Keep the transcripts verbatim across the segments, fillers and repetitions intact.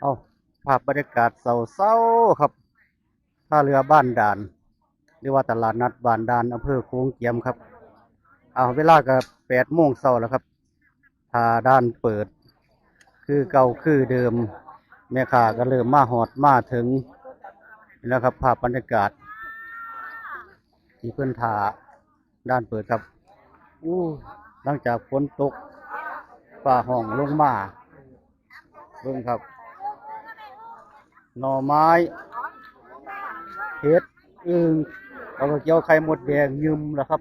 เอา ภาพบรรยากาศเศร้าๆครับ ท่าเรือบ้านด่าน หรือว่าตลาดนัดบ้านด่าน อำเภอโขงเจียมครับ เอา เวลาก็แปดโมงเช้าแล้วครับ ท่าด่านเปิด คือเก่าคือเดิม แม่ค้าก็เริ่มมาฮอดมาถึง นี่นะครับ ภาพบรรยากาศ ที่เพิ่นท่าด่านเปิดครับ อู้ หลังจากฝนตก ฟ้าห้องลงมา เบิ่งครับ หน่อไม้ เห็ด อึ่ง แล้วก็เกี่ยวไข่มดแดง หยุมแล้วครับ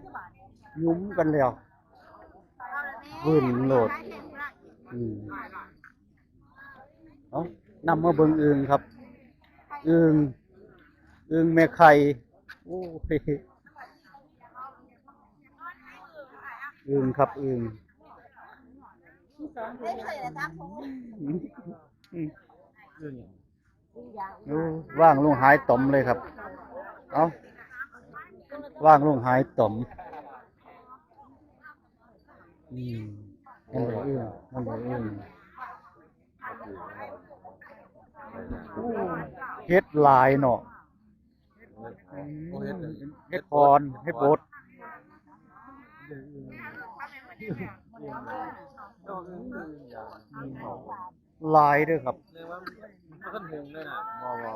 หยุมกันแล้ว วื่นโลด อืม เอา นำมาเบิ่งอึ่งครับ อึ่ง อึ่งแม่ไข่ โอ้ย อึ่งครับ อึ่ง โอ้ ว่างลงหายต๋อมเลยครับ เอา ว่างลงหายต๋อม อืม นั่นแหละอึ่ง นั่นแหละอึ่ง โอ้ เห็ดหลายเนาะ อืม เห็ดขอน เห็ดบด หลายเด้อครับ บ่ บ่ บ่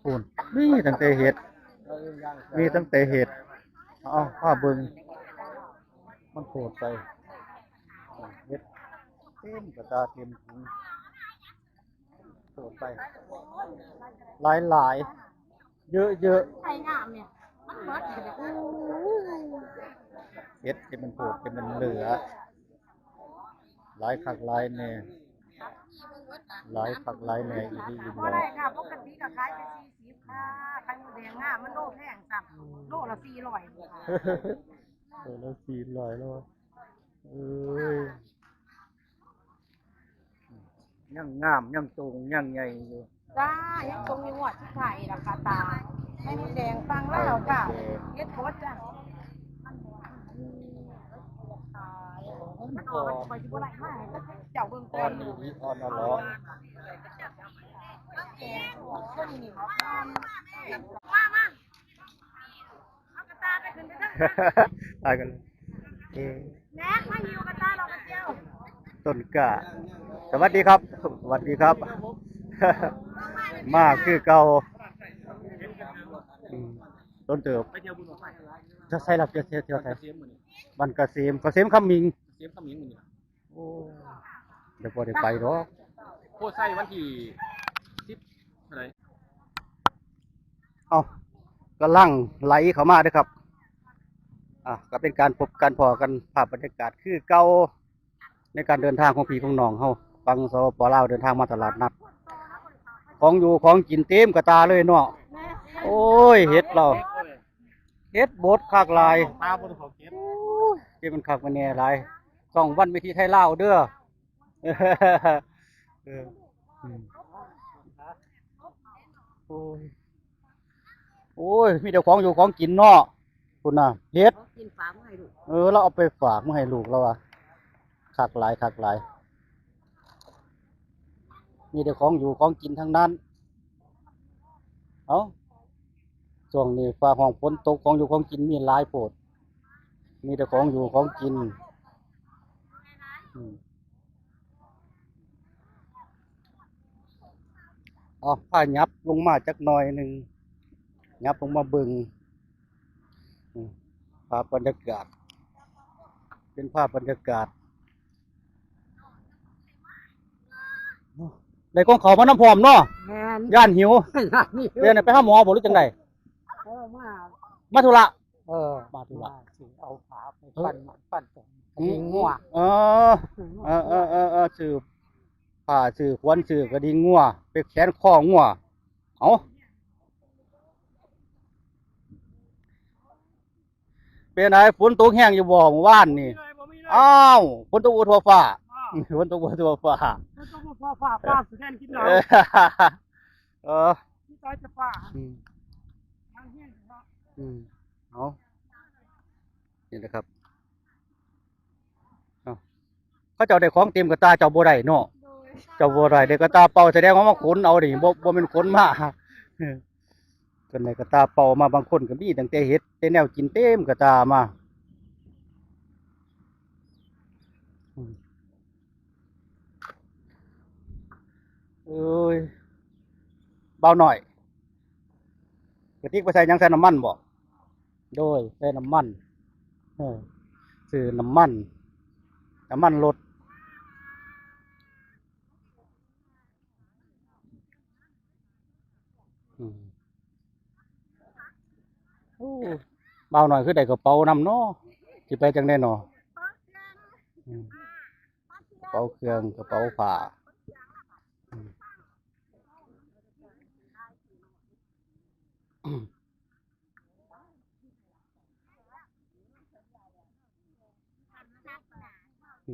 พู้น มีตั้งแต่เห็ด มีตั้งแต่เห็ด เอา พาเบิ่ง มันโผดไป เห็ดเต็มกระตาเต็มถุง โผดไป หลายๆ เยอะๆ ไข่งามเนี่ย มันเบิดเลยเนี่ย เห็ดที่มันโผดที่มันเหลือ หลายคักหลายแน่ หลายคักหลายแน่ อีหลีอีหลอ บ่ได้ค่ะ ปกติก็ขายไปสี่สิบค่ะ ไข่มดแดงงาม มันโลแพงซ้ำ โลละสี่ร้อย โลละสี่ร้อยแล้ววะ เอ้ย ยังงาม ยังโต ยังใหญ่อยู่ จ้า ยังโต มีงวดสุดท้ายล่ะค่ะตา ไข่มดแดงฝั่งลาวค่ะ ไข่มดแดง เฮ็ดโคตรจ้ะ มันอ่อน ข่อยสิบ่ไล่มาให้เจ้าเบิ่งก่อน อ่อนอีหลี อ่อนอ่อนเหรอ มา มา เอากระตาไปขึ้นไปเทิง ตายกันเลย เออ แม็กมาหิ้วกระตาเรากระเจียว ต้นกล้า สวัสดีครับ สวัสดีครับ มาคือเก่า อืม ต้นเติบ ไปเที่ยวบุญบั้งไฟ จะใส่หลักจะเที่ยวเที่ยวไส บ้านเกษมมื้อนี้ บ้านเกษม เกษมคำมิง เกษมคำมิงมื้อนี้ โอ้ เดี๋ยวบ่ได้ไปดอก โพธิ์ไซวันที่สิบเท่าไหร่ เอา กำลังไหลเข้ามาเด้อครับ อ่ะ ก็เป็นการพบกันพ้อกัน ภาพบรรยากาศคือเก่า ในการเดินทางของพี่ของน้องเฮา ฝั่ง สปป ลาว เดินทางมาตลาดนัด ของอยู่ของกินเต็มกระตาเลยเนาะ โอ้ย เห็ดเรา เห็ดบดคักหลาย ปลาบ่ได้ขอเก็บ โอ้ย เก็บมันคักมันแน่หลาย ช่องวันวิถีไทยลาวเด้อ เออ อืม โอ้ย โอ้ย มีแต่ของอยู่ของกินเนาะ พุ้นน่ะ เห็ด ของกินฝากมาให้ลูก เออ เราเอาไปฝากมาให้ลูกเราอะ คักหลาย คักหลาย มีแต่ของอยู่ของกินทั้งนั้น เอ้า ช่วงนี้ฟ้าห้องฝนตก ของอยู่ของกินมีหลายโพด มีแต่ของอยู่ของกิน อืม เอา พายับลงมาจักหน่อยหนึ่ง ยับลงมาเบิ่ง อืม ภาพบรรยากาศ เป็นภาพบรรยากาศ ได้ของเขามานำพร้อมเนาะ แม่น ย่านหิว ย่านหิว เดี๋ยวนี้ไปหาหมอบ่หรือจังใด เออ มา มาธุระ เออ มาธุระ มาสิเอาผ้าไปปั้น ปั้นเป็นกระดิ่งงัว อืม เออ เออ เออ เออ เออ ซื้อผ้า ซื้อขวัญ ซื้อกระดิ่งงัว ไปแขวนคองัว เอา เป็นไง ฝนตกแฮงอยู่บ่เมื่อวานนี่ บ่มีเลย อ้าว ฝนตกบ่ทั่วฟ้า อ้าว ฝนตกบ่ทั่วฟ้า ฝนตกบ่ทั่วฟ้า ฟ้าสิแทนกินหนาว เออ เออ มีแต่จะฟ้า อืม ทางแฮงเนาะ อืม เอา นี่นะครับ เอา เขาเจ้าได้ของเต็มกระตา เจ้าบ่ได้เนาะ โดย เจ้าบ่ได้เด้อกระต่าเป่า แสดงว่ามาขนเอานี่ บ่ บ่แม่นขนมา เออ ส่วนใหญ่กระต่าเป่ามา บางคนก็มีตั้งแต่เห็ด แต่แนวกินเต็มกระต่ามา อืม เอ้ย เบาหน่อย กระติกไปใส่หยัง ใส่น้ำมันบ่ โดย ใส่น้ำมัน เออ ซื้อน้ำมัน น้ำมันรถ อืม โอ้ เบาหน่อยคือได้กระเป๋านำเนาะ สิไปจั่งใด๋เนาะ อืม กระเป๋าเครื่อง กระเป๋าผ้า อืม อื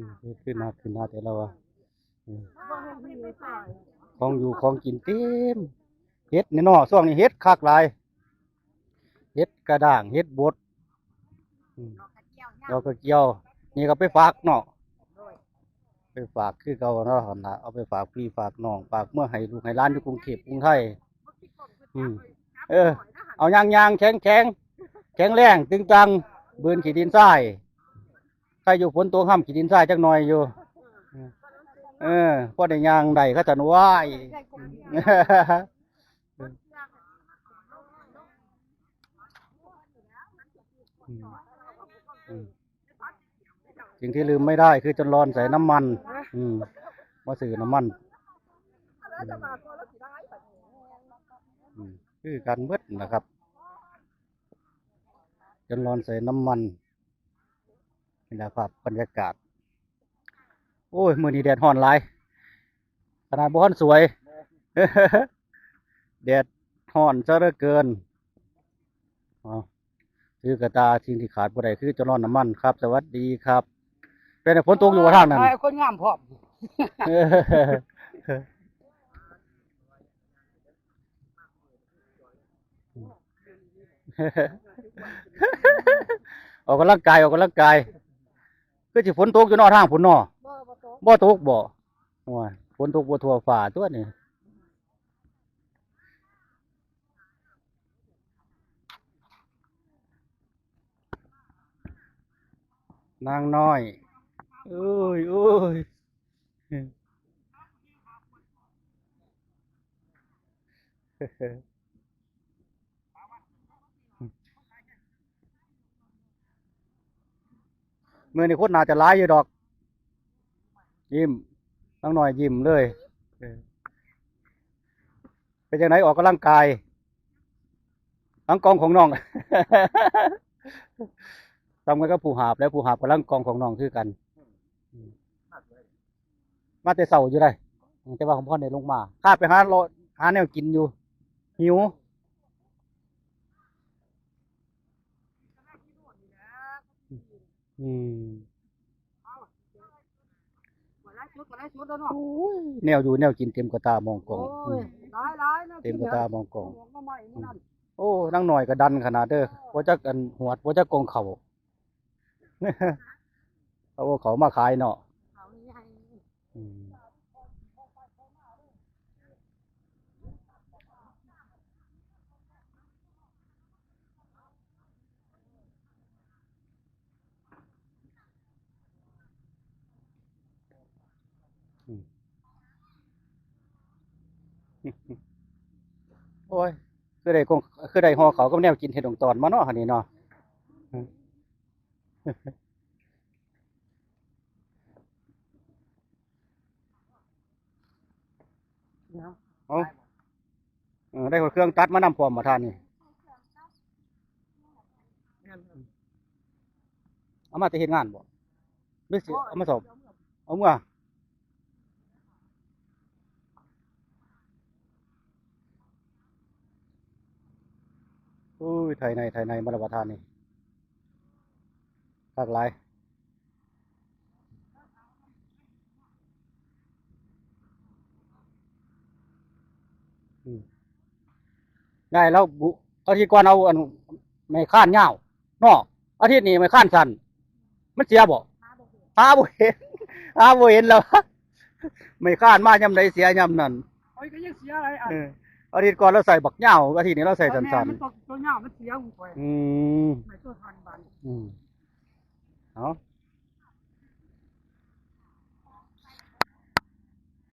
ม เฮ็ดขึ้นหนักขึ้นหนักแต่ละว่า อืม ของอยู่ของกินเต็ม เห็ดนี่เนาะ ช่วงนี้เห็ดคักหลาย เห็ดกระด้าง เห็ดบด อืม ดอกกระเจียว นี่ก็ไปฝากเนาะ ไปฝากคือเก่าเนาะ หั่นล่ะ เอาไปฝากพี่ฝากน้อง ฝากเมือให้ลูกให้หลานอยู่กรุงเทพฯ กรุงไทย อืม เออ เอาย่างๆ แข็งๆ แข็งแรง ตึงตัง บืนขี้ดินทราย ใครอยู่ฝนตกห้ามขี้ดินทรายจักหน่อยอยู่ เออ พอได้ย่างได้เขาจะไหว้ อืม อืม สิ่งที่ลืมไม่ได้คือจนรอนใส่น้ำมัน อืม มาซื้อน้ำมัน อืม อืม คือกันเบิดนะครับ จนรอนใส่น้ำมัน นี่แหละครับ บรรยากาศ โอ้ย มื้อนี้แดดร้อนหลาย ขนาดบ่ทันสวย แดดร้อนซะเหลือเกิน เอา ถือกระต่า สิ่งที่ขาดบ่ได้คือจนรอนน้ำมันครับ สวัสดีครับ เป็นไง ฝนตกอยู่บ่ทางนั้น ไอ้คนงามพร้อม ออกกำลังกาย ออกกำลังกาย คือสิฝนตกอยู่เนาะ ทางพุ้นเนาะ บ่ บ่ตก บ่ตกบ่ โอ้ย ฝนตกบ่ทั่วฟ้าตัวนี้ นางน้อย โอ้ย โอ้ย มื้อนี้คนน่าจะหลายอยู่ดอก ยิ้ม นางน้อยยิ้มเลย เออ เป็นจั่งใด๋ ออกกำลังกาย หลังกล้องของน้อง ทำกันกับผู้หาบ แล้วผู้หาบกับหลังกล้องของน้องคือกัน มาแต่เช้าอยู่ได้ แต่ว่าของพ่อเนี่ยลงมา ข้าไปหาเลาะ หาแนวกินอยู่ หิว อืม หลายชุด หลายชุดแล้วเนาะ โอ้ย แนวอยู่แนวกินเต็มกระต่ามองกล่อง โอ้ย อืม หลายๆ แนวกิน เต็มกระต่ามองกล่อง หมวกหน่อไม้มื้อนั้น โอ้ นางน้อยก็ดันขนาดเด้อ บ่จักอันหวด บ่จักกล่องข้าว เอาข้าวมาขายเนาะ ข้าวใหญ่ อืม อืม โอ้ย คือได้กง คือได้ห่อข้าวกับแนวกินเห็ดอ่องตอนมาเนาะ อันนี้เนาะ เอา เออ ได้เครื่องตัดมานำพร้อมบ่ทานนี่ เอามาแต่เฮ็ดงานบ่ หรือสิเอามาซ่อม เอาเมือ โอ้ย ไถไฮ่ ไถนา มาแล้วบ่ทานนี่ คักหลาย อืม ยายลาวบุ อาทิตย์ก่อนเอาอันไม้ค้านยาวเนาะ อาทิตย์นี้ไม้ค้านสั้น มันเสียบ่ หาบ่เห็น หาบ่เห็นแล้ว ไม่ค้านมายามใดเสียยามนั้น โอ้ยก็ยังเสียอะไรอ่ะ เอออาทิตย์ก่อนเราใส่บักยาวอาทิตย์นี้เราใส่สั้น มันตัวตัวยาวมันเสียของข่อย ๆอืม ไม่ตัวทันบัน อืมเอา